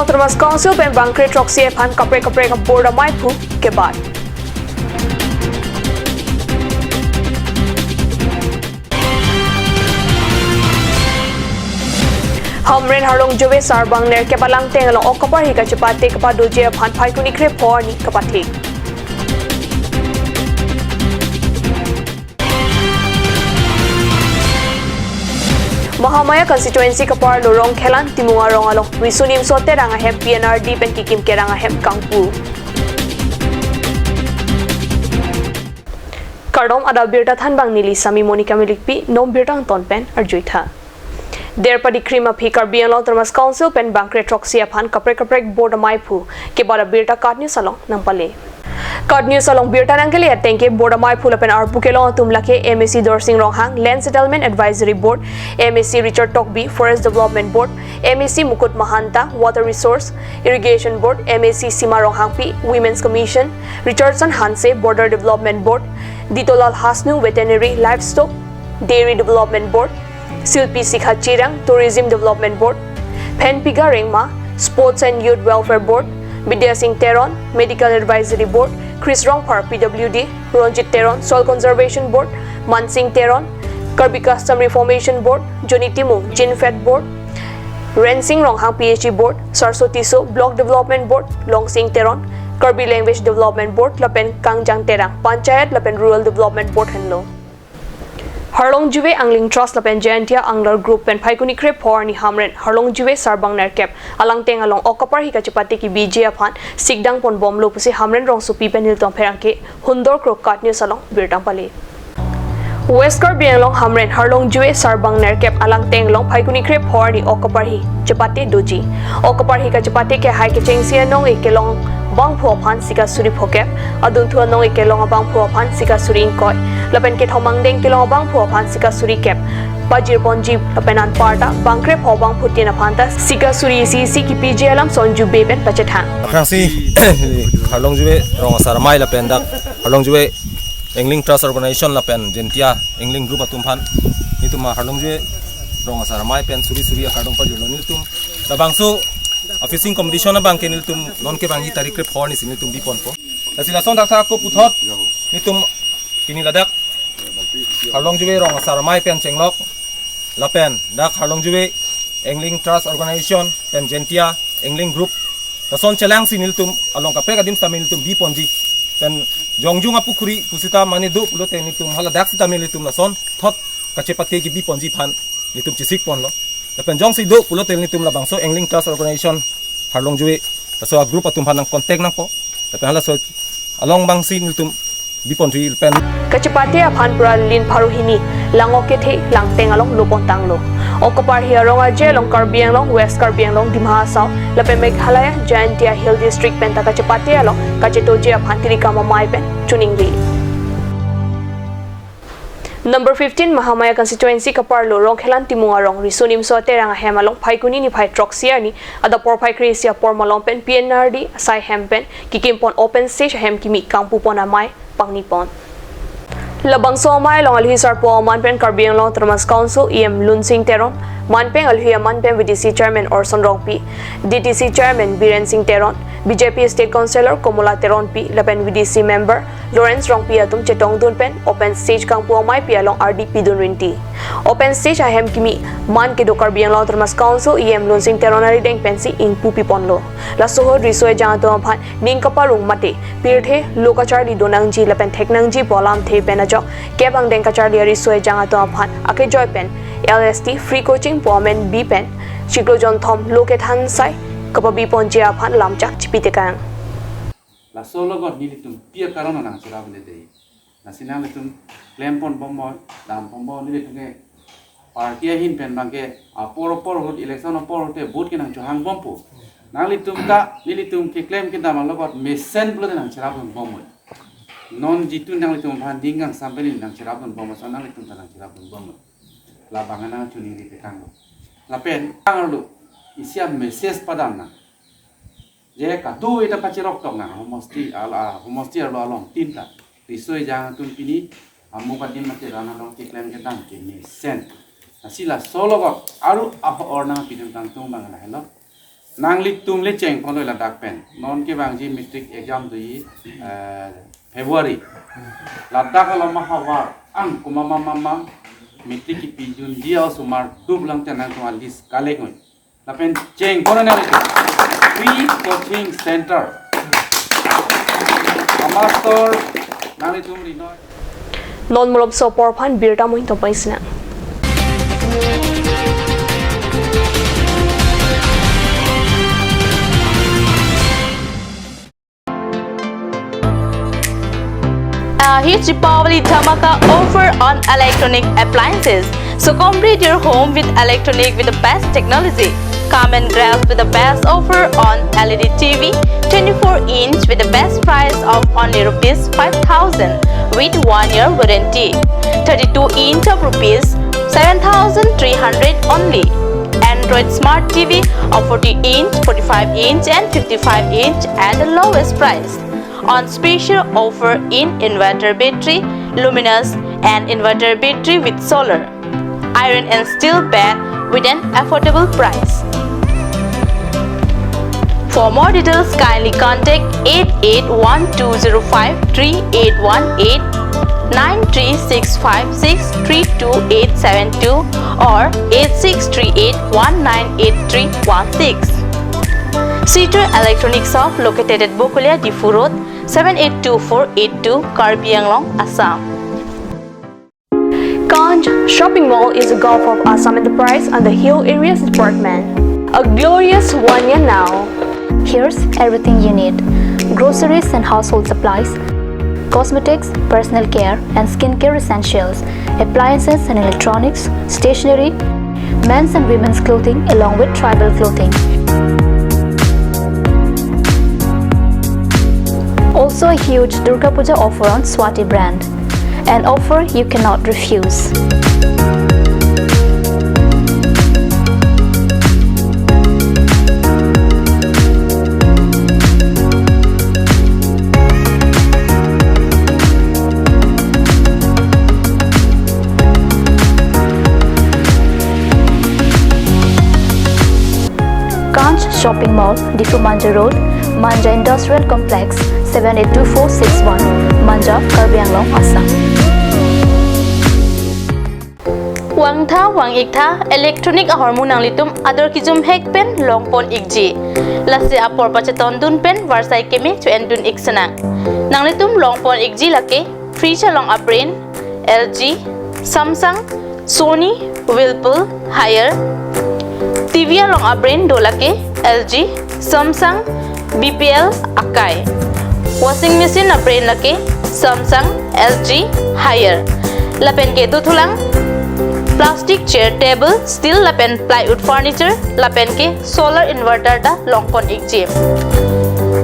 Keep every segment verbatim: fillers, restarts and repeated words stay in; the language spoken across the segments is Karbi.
Autonomous Council pen bangkre throksi aphan kaprek kaprek a-board amaiphu kebat. Hamren Harlongjuve Sarbang nerkep alangteng along ok kaparhi kachepate kepadoji aphan Phaikuni kre-pho arni kapathe. Mahamaya constituency kaparlo Rongkhelan Timung arong along Riso Nimso Terang ahem P N R D pen kikim kerang ahem kangpu. Kardom, adap birta thanbang neli Sami Monica Milikpi, non birta angton pen arjuitha. Der padi krim aphi Karbi Anglong Autonomous Council pen bangkre throksi aphan kaprek kaprek board amaiphu kebat abirta KAT News along nangpale. KAT News along birta nangkele atengke board amaiphu lapen arpu kelong atum lake M A C Dorsing Ronghang, Land Settlement Advisory Board, M A C Richard Tokbi, Forest Development Board, M A C Mukut Mahanta, Water Resource, Irrigation Board, M A C Sima Ronghangpi, Women's Commission, Richardson Hanse, Border Development Board, Ditolal Hasnu, Veterinary, Livestock, Dairy Development Board, Silpi Sikha Chirang, Tourism Development Board, Phenpiga Rengma, Sports and Youth Welfare Board, Bidya Singh Teron, Medical Advisory Board, Chris Rongphar, P W D, Ronjit Teron, Soil Conservation Board, Mansing Teron, Karbi Custom Reformation Board, Johnny Timung, Jinfed Board, Rensing Ronghang, P H E Board, Sarso Tisso, Block Development Board, Longsing Teron, Karbi Language Development Board, lapen Kangjang Terang, Panchayat lapen Rural Development Board henlo. Harlongjuve Angling Trust lapen Jaintia Angler Group pen Phaikuni kre-pho arni Hamren Harlongjuve Sarbang nerkep alangteng along ok kaparhi kachepate kebiji aphan sikdang ponbomlo pusi Hamren rongsopi pen nelitum apherangke Hundor Kro KAT News along birta pale. West Karbi Anglong Hamren Harlongjuve Sarbang nerkep alangteng along Phaikuni kre-pho arni ok kaparhi chepate doji. Ok kaparhi kachepate kehai kechengsi anong-e kelong abangphu aphan sika suri phokep, adunthu anong-e kelong abangphu aphan sika suri ingkoi, lapen kethom angdeng kelong abangphu aphan sika suri kep. Pajir ponji lapen anparta bangkre-pho abangphutin aphanta sika suri isi isi kipiji alam Sonju Bey pen pachethang. Aphrangsi Harlongjuve rong asar amei lapen dak Harlongjuve Angling Trust Organization lapen Jaintia Angling Group atum aphan nelitum Harlongjuve rong asar amei pen suri suri akardom pajirlo nelitum. Labangso a-fishing competition abangke nelitum non kevangji tarik kre-pho arni si nelitum biponpo. Lasi lason thakthak ako puthot nelitum pini ladak Harlongjuve rong asar amei pen chenglok lapen dak Harlongjuve Angling Trust Organization pen Jaintia Angling Group lason chelangsi nelitum along kaprek adim sitame nelitum biponji pen jongjung apukhuri pusita mane do pulote nelitum haladak sitame nelitum lason thot kachepate kebiponji aphan nelitum chesikponlo. Lapen jongsi do pulote nelitum labangso Angling Trust Organization Harlongjuve laso a-group atum aphan nang contact nangpo. Lapen halaso along abangsi nelitum biponthuji lapen kachepate aphan pura lin pharo hini langok kethe langteng along lopontanglo. Ok kaparhi arong arje along Karbi Anglong, West Karbi Anglong, Dima Hasao lapen Meghalaya Jaintia Hill District penta kachepate along kachetoji aphan tirikam amei pen choningri. Number fifteen Mahamaya constituency kaparlo Rongkhelan Timung arong Riso Nimso Terang ahem along Phaikuni niphai throksi arni adap porphai kre-isi apor malom pen P N R D asai hem pen kikimpon open stage ahem kimi kangpupon amei pangnipon. Labangso amei along alohi sarpo aman pen Karbi Anglong Autonomous Council E M Lunsing Teron, manpeng alohi aman pen V D C Chairman Orson Rongpi, D D C Chairman Biren Singh Teron, B J P State Councillor Komola Teronpi lapen V D C Member Lawrence Rongpi atum chetongdun pen open stage kangpu ameipi along ardi pidun rinti. Open stage ahem kimi man kedo Karbi Anglong Autonomous Council E M Lunsing Teron arideng pensi ingpu piponlo. Laso ahut riso ejang atum aphan ning kaparong mate pirthe lo kacharli donangji lapen theknangji pu alamthe pen ajok kep angdeng kacharli ariso ejang atum aphan akejoi pen L S T free coaching pu amen bi pen chiklo jonthom lo kethan sai kapabiponji aphan lamchak chipitekang. Laso alogot nelitum pi akaron nangcherap le dei. Lasi nanglitum klemponbomnon, damponbomnon, nelitum ke party ahin pen abangke apor apor ahut, election apor ahut te vote ke nangchohangbompo. Nanglitum ta nelitum keklem kedam alogot mesen pulote nangcherapdunbomnon. Non jitu nanglitum aphan ning kangsam pen nangcherapdunbomnon, so nanglitum ta nangcherapdunbomnon. Labang nangchoningri tekanglo. Lapen arlo isi a-message padamnang. Je kado ita pachirok tok nang homosti ala homosti arlo alongtin ta. Riso ejang atum pini amuk adim mate ran along keklem kedam kemesen. Lasi laso alogot aru ahor nangpidun kangtung abang lahelo. Nanglitum le chengponlo ladak pen. Non kevangji matric exam doji, eh, February. Ladak alama havar ang komat ma ma ma matric kepijunji osomar duplang te nangtum a-list collect noi. Lapen chengpon nang free coaching center. Master nanglitum rinoi. Non malomso apor aphan birta amohing tong paisina. A huge Deepavali dhamaka offer on electronic appliances. So complete your home with electronic with the best technology. Come and grab with the best offer on L E D T V, twenty-four inch with the best price of only rupees five thousand with one year warranty. Thirty-two inch of rupees seven thousand three hundred only. Android Smart T V of forty inch, forty-five inch and fifty-five inch at the lowest price. On special offer in inverter battery, luminous and inverter battery with solar, iron and steel bed with an affordable price. For more details, kindly contact eight eight one two zero five three eight one eight, nine three six five six three two eight seven two or eight six three eight one nine eight three one six. Sitor Electronic Shop located at Bokolia, Diphu Road, seven eight two four eight two, Karbi Anglong, Assam. Kanch Shopping Mall is a Gulf of Assam Enterprise under Hill Areas Department. A glorious one year now. Here's everything you need: groceries and household supplies, cosmetics, personal care and skincare essentials, appliances and electronics, stationery, men's and women's clothing along with tribal clothing. Also a huge Durga Puja offer on Swati brand. An offer you cannot refuse. Kanch Shopping Mall, Diphu Manja Road, Manja Industrial Complex, seven eight two four six one, Manja, Karbi Anglong, Assam. Vangtha vang-iktha electronic ahormu nanglitum ador kejum hek pen longpon-ikji. Lasi apor pachetondun pen varsai keme cho-endun-ik sinang. Nanglitum longpon-ikji lake fridge along a-brand L G, Samsung, Sony, Whirlpool, Haier. T V along a-brand do lake L G, Samsung, B P L, Akai. Washing machine a-brand lake Samsung, L G, Haier. Lapen ke dothulang plastic chair, table, steel lapen plywood furniture, lapen ke solar inverter ta longpon-ikji.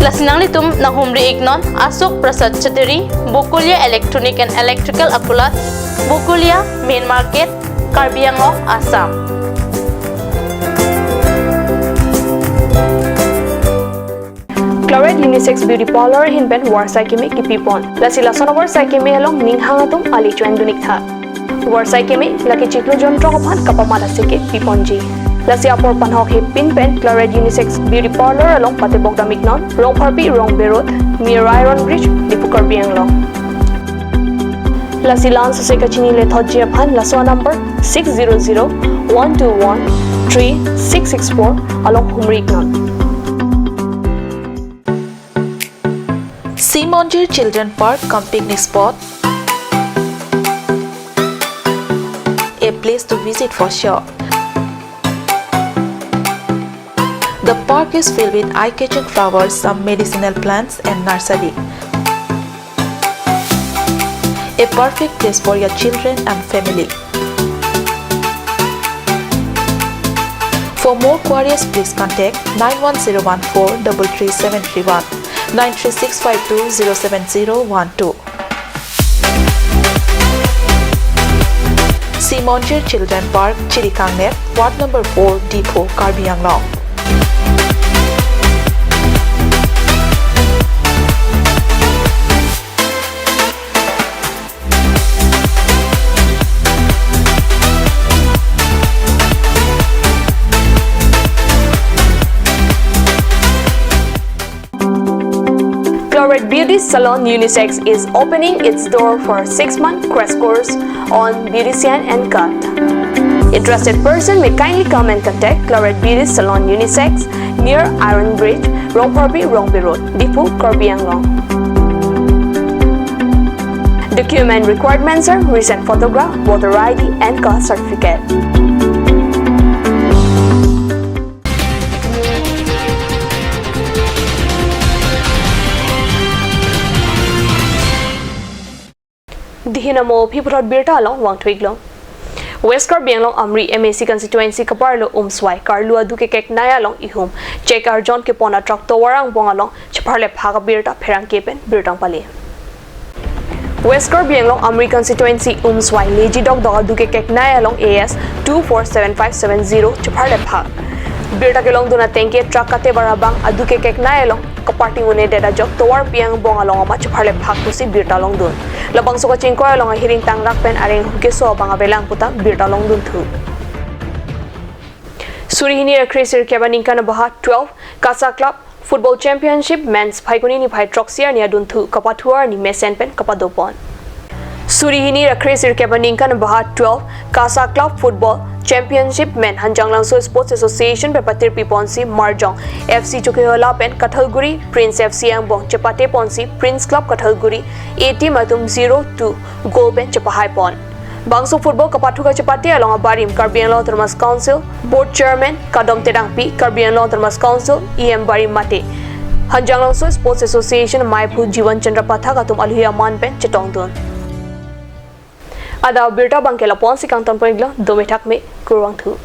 Lasi nanglitum nanghumri-iknon Ashok Prasad Chattery, Bokolia Electronic and Electrical Akulat, Bokolia Main Market, Karbi Anglong, Assam. Claret Unisex Beauty Parlour ahin pen varsai keme kipipon. Lasi lason avarsai keme along ning hang atum ale cho-endun-iktha. Varsai keme lake chiklo jontrok aphan kapamat aseke piponji. Lasi apor panhok hepin pen Claret Unisex Beauty Parlour along patebok dam-iknon, Rongpharpi Rongbe Road, near Iron Bridge, Diphu, Karbi Anglong. Lasi la-an sose kachinilethotji aphan laso a-number six zero zero one two one three six six four along humri-iknon. Sea Monjir Children Park cum picnic spot, a place to visit for sure. The park is filled with eye-catching flowers, some medicinal plants and nursery. A perfect place for your children and family. For more queries, please contact nine one zero one four double three seven three one, nine three six five two zero seven zero one two. Sea Monjir Children Park, Chirikangnet, Ward number four, Diphu, Karbi Anglong. Claret Beauty Salon Unisex is opening its door for six-month crash course on beautician and cut. Interested person may kindly come and contact Claret Beauty Salon Unisex near Iron Bridge, Rongpharpi, Rongpi Road, Diphu, Karbi Anglong. Document requirements are recent photograph, voter I D and caste certificate. Dihin amo aphi puthot birta along vangthu-ik long. West Karbi Anglong Amri M A C constituency kaparlo Umswai karlu adu kekeknei along ihum chek arjon kepon a-truck tovar angbong along chepharle phak abirta pherangke pen birta pale. West Karbi Anglong Amri constituency Umswai Leji dokdok adu kekeknei along A S two four seven five seven zero chepharle phak. Birta kelongdun ateng ke truck katebar abang adu kekeknei along kaparting un-edet ajok tovarpi angbong along amat chepharle phak pusi birta longdun. Labangso kachingkoi along ahiring tangrak pen areng hu keso abang avelang puta birta longdunthu. Suri hini ra kre sirkep aningkan abaha twelve KASA Club Football Championship Men's Phaikuni niphai throksi arni adunthu kapathu arni mesen pen kapadopon. Suri hini ra kre sirkep aningkan abaha twelve KASA Club Football Championship Men Hanjanglangso Sports Association pen patirpi ponsi Marjong F C Chokihola pen Kathalguri Prince F C angbong chepate ponsi Prince Club Kathalguri A team atum zero two goal pen chepahai pon. Bangso football kapathu kachepate along abarim Karbi Anglong Autonomous Council Board Chairman Kadom Terangpi, Karbi Anglong Autonomous Council E M barim mate Hanjanglangso Sports Association maiphu Jiwan Chandra Pathak atum alohi aman pen chetongdun. Adap birta abangke lapu-ansi kangton pon-iklo, dome thakme, kurvangthu.